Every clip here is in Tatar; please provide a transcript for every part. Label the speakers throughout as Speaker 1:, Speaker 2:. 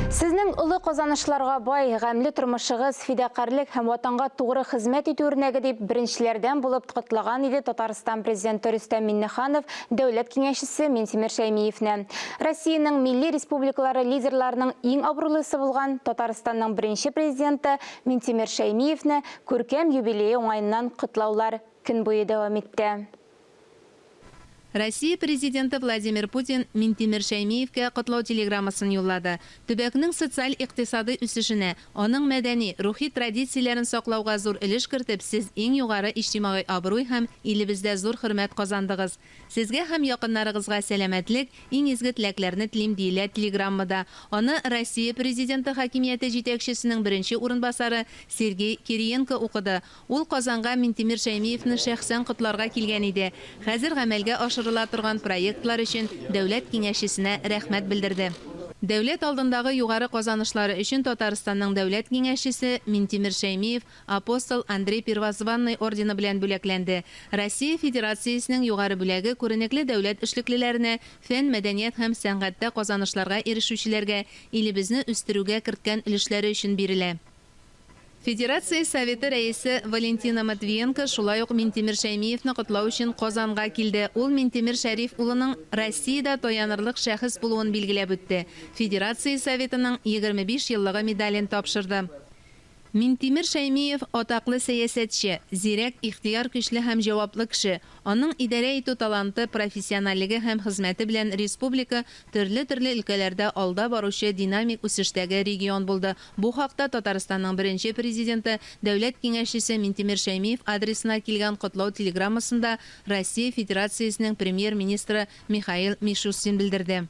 Speaker 1: Сезнең олы казанышларга бай, гамьле тормышыгыз, фидакарьлек һәм Ватанга тугры хезмәт итү үрнәге, дип беренчеләрдән булып котлаган иде Татарстан Президенты Рөстәм Миңнеханов Дәүләт Киңәшчесе Минтимер Шәймиевне. Россиянең милли республикалары лидерларының иң абруйлысы булган Татарстанның беренче Президенты Минтимер Шәймиевне күркәм юбилее уңаеннан котлаулар көн буе дәвам итте.
Speaker 2: Россия Президенты Владимир Путин Минтимер Шәймиевкә котлау телеграммасын юллады. Төбәкнең социаль-икътисадый үсешенә, аның мәдәни, рухи традицияләрен саклауга зур өлеш кертеп, сез иң югары иҗтимагый абруй һәм илебездә зур хөрмәт казандыгыз. Сезгә һәм якыннарыгызга сәламәтлек, иң изге теләкләрне телим, диелә телеграммада. Аны Россия Президенты Хакимияте җитәкчесенең беренче урынбасары Сергей Кириенко укыды. Ул Казанга Минтимер Шәймиевне шәхсән котларга килгән иде. Хәзер гамәлгә ашырыла торган проектлар өчен Дәүләт Киңәшчесенә рәхмәт белдерде. Дәүләт алдындагы югары казанышлары өчен Татарстанның Дәүләт Киңәшчесе Минтимер Шәймиев Апостол Андрей Первозванный ордены белән бүләкләнде. Россия Федерациясенең югары бүләге күренекле дәүләт эшлеклеләренә, фән, мәдәният һәм сәнгатьтә казанышларга ирешүчеләргә, илебезне үстерүгә керткән өлешләре өчен бирелә. Федерация Советы Рәисе Валентина Матвиенко шулай ук Минтимер Шәймиевне котлау өчен Казанга килде. Ул Минтимер Шәриф улының Россиядә таянырлык шәхес булуын билгеләп үтте, Федерация Советының 25 еллыгы медален тапшырды. Минтимер Шәймиев, атаклы сәясәтче, зирәк, ихтыяр көчле һәм җаваплы кеше. Аның идарә итү таланты, профессиональлеге һәм хезмәте белән республика төрле-төрле өлкәләрдә алда баручы динамик үсештәге регион булды. Бу хакта Татарстанның беренче Президенты, Дәүләт Киңәшчесе Минтимер Шәймиев адресына килгән котлау телеграммасында Россия Федерациясенең Премьер-министры Михаил Мишустин белдерде.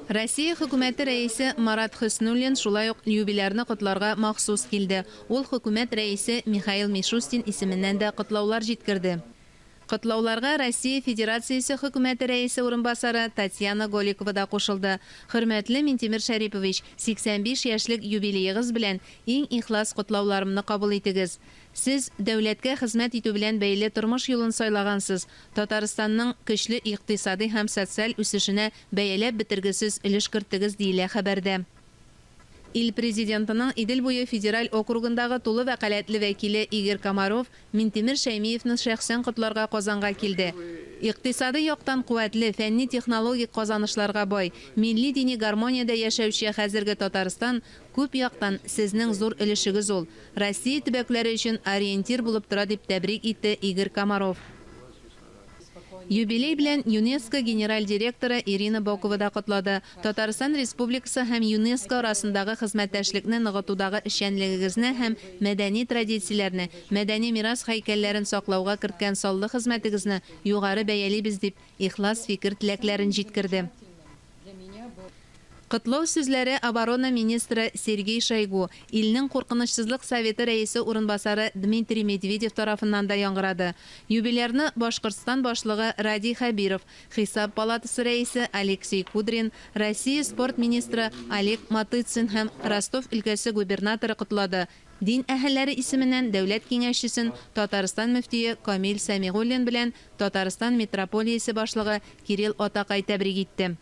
Speaker 2: Россия Хөкүмәте Рәисе Марат Хөснуллин шулай ук юбилярны котларга махсус килде. Ул Хөкүмәт Рәисе Михаил Мишустин исеменнән дә котлаулар җиткерде. Котлауларга Россия Федерациясе Хөкүмәте Рәисе урынбасары Татьяна Голикова да кушылды. Хөрмәтле Минтимер Шәрипович, 85 яшьлек юбилеегыз белән иң ихлас котлауларымны кабул итегез. Сез дәүләткә хезмәт итү белән бәйле тормыш юлын сайлагансыз, Татарстанның көчле икътисадый һәм социаль үсешенә бәяләп бетергесез өлеш керттегез, диелә хәбәрдә. Ил Президентының Идел буе федераль округындагы тулы вәкаләтле вәкиле Игорь Комаров Минтимер Шәймиевны шәхсән котларга Казанга килде. Икътисадый яктан куәтле, фәнни-технологик казанышларга бай, милли-дини гармониядә яшәүче хәзерге Татарстан күп яктан сезнең зур өлешегез ул, Россия төбәкләре өчен ориентир булып тора, дип тәбрик итте Игорь Комаров. Юбилей белән ЮНЕСКО генераль директоры Ирина Бокова да котлады. Татарстан Республикасы һәм ЮНЕСКО арасындагы хезмәттәшлекне ныгытудагы эшчәнлегегезне һәм мәдәни традицияләрне, мәдәни мирас һәйкәлләрен саклауга керткән саллы хезмәтегезне югары бәялибез, дип ихлас фикер-теләкләрен җиткерде. Котлау сүзләре оборона министры Сергей Шойгу, илнең Куркынычсызлык советы рәисе урынбасары Дмитрий Медведев тарафыннан да яңгырады. Юбилярны Башкортстан Башлыгы Радий Хәбиров, Хисап палатасы рәисе Алексей Кудрин, Россия спорт министры Олег Матыцин һәм Ростов өлкәсе губернаторы котлады. Дин әһелләре исеменнән Дәүләт Киңәшчесен Татарстан мөфтие Камил Сәмигуллин белән Татарстан митрополиясе башлыгы Кирилл Атакай тәбрик итте.